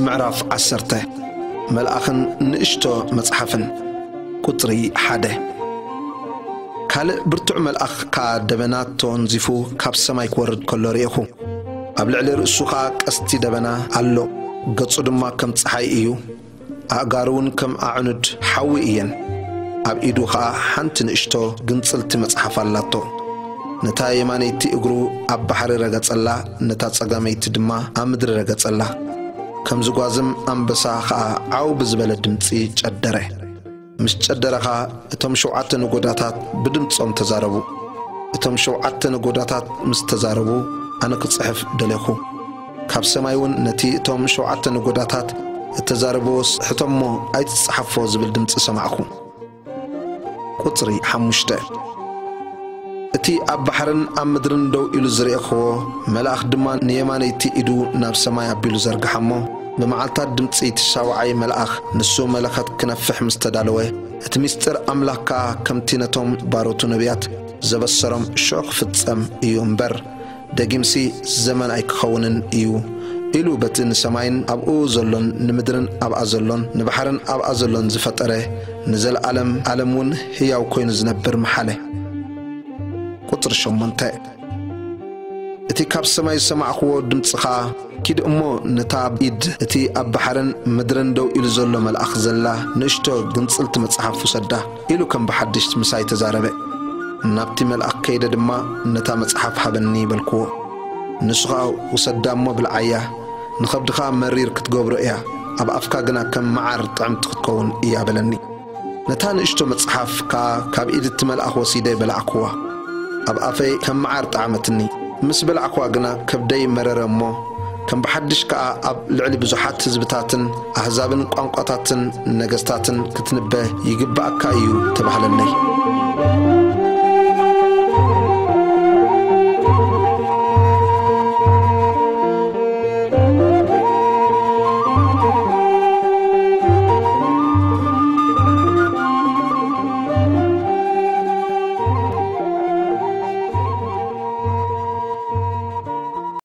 ምዕራፍ ዓሰርተ። መልኣኽን ንእሽቶ መጽሓፍን። ቁጽሪ ሓደ። ካልእ ብርቱዕ መልኣኽ ከኣ ደበና ተወንዚፉ ካብ ሰማይ ክወርድ ከሎ ርኤኹ። ኣብ ልዕሊ ርእሱ ኸኣ ቀስቲ ደበና ኣሎ፣ ገጹ ድማ ከም ጸሓይ እዩ፣ ኣእጋሩ እውን ከም ኣዕኑድ ሓዊ እየን። ኣብ ኢዱ ኸኣ ሓንቲ ንእሽቶ ግንጽልቲ መጽሓፍ ኣላቶ። ነታ የማነይቲ እግሩ ኣብ ባሕሪ ረገጸላ፣ ነታ ጸጋመይቲ ድማ ኣብ ምድሪ ረገጸላ። ከም ዝጓዝም ኣንበሳ ኸኣ ዓው ብዝበለ ድምጺ ጨደረ። ምስ ጨደረ ኸኣ እቶም ሸውዓተ ነጎዳታት ብድምጾም ተዛረቡ። እቶም ሸውዓተ ነጎዳታት ምስ ተዛረቡ ኣነ ክጽሕፍ ደሌኹ። ካብ ሰማይ እውን ነቲ እቶም ሸውዓተ ነጎዳታት እተዛረብዎስ ሕቶሞ ኣይትጽሓፎ ዝብል ድምጺ ሰማዕኹ። ቁጽሪ ሓሙሽተ። እቲ ኣብ ባሕርን ኣብ ምድርን ደው ኢሉ ዝረኣኹዎ መልኣኽ ድማ ንየማነይቲ ኢዱ ናብ ሰማይ ኣቢሉ ዘርግሓ እሞ፣ ብመዓልታት ድምጺ እቲ ሻውዓይ መልኣኽ ንሱ መለኸት ክነፍሕ ምስ ተዳለወ፣ እቲ ምስጢር ኣምላኽ ከኣ ከምቲ ነቶም ባሮቱ ነቢያት ዘበሰሮም ሽዑ ክፍጸም እዩ እምበር፣ ደጊምሲ ዘመን ኣይክኸውንን እዩ ኢሉ በቲ ንሰማይን ኣብኡ ዘሎን ንምድርን ኣብኣ ዘሎን ንባሕርን ኣብኣ ዘሎን ዝፈጠረ ንዘለኣለም ዓለም እውን ህያው ኮይኑ ዝነብር መሓለ። ቁጽሪ ሸሞንተ። እቲ ካብ ሰማይ ዝሰማዕክዎ ድምጺ ኸኣ፣ "ኪድ እሞ ነታ ኣብ ኢድ እቲ ኣብ ባሕርን ምድርን ደው ኢሉ ዘሎ መልኣኽ ዘላ ንእሽቶ ግንጽልቲ መጽሓፍ ውሰዳ" ኢሉ ከም ብሓድሽ ምሳይ ተዛረበ። ናብቲ መልኣኽ ከይደ ድማ፣ "ነታ መጽሓፍ ሃበኒ" በልክዎ። ንሱ ኸኣ፣ "ውሰዳ እሞ ብልዓያ፣ ንኸብድኻ መሪር ክትገብሮ እያ፣ ኣብ ኣፍካ ግና ከም መዓር ጥዕምቲ ክትከውን እያ" በለኒ። ነታ ንእሽቶ መጽሓፍ ከኣ ካብ ኢድ እቲ መልኣኽ ወሲደ በላዕክዋ። ኣብ ኣፈይ ከም መዓር ጠዓመትኒ። ምስ በላዕክዋ ግና ከብደይ መረረ እሞ፣ ከም ብሓድሽ ከኣ ኣብ ልዕሊ ብዙሓት ህዝብታትን ኣህዛብን ቋንቋታትን ነገስታትን ክትንበ ይግብኣካ እዩ ተባህለለይ።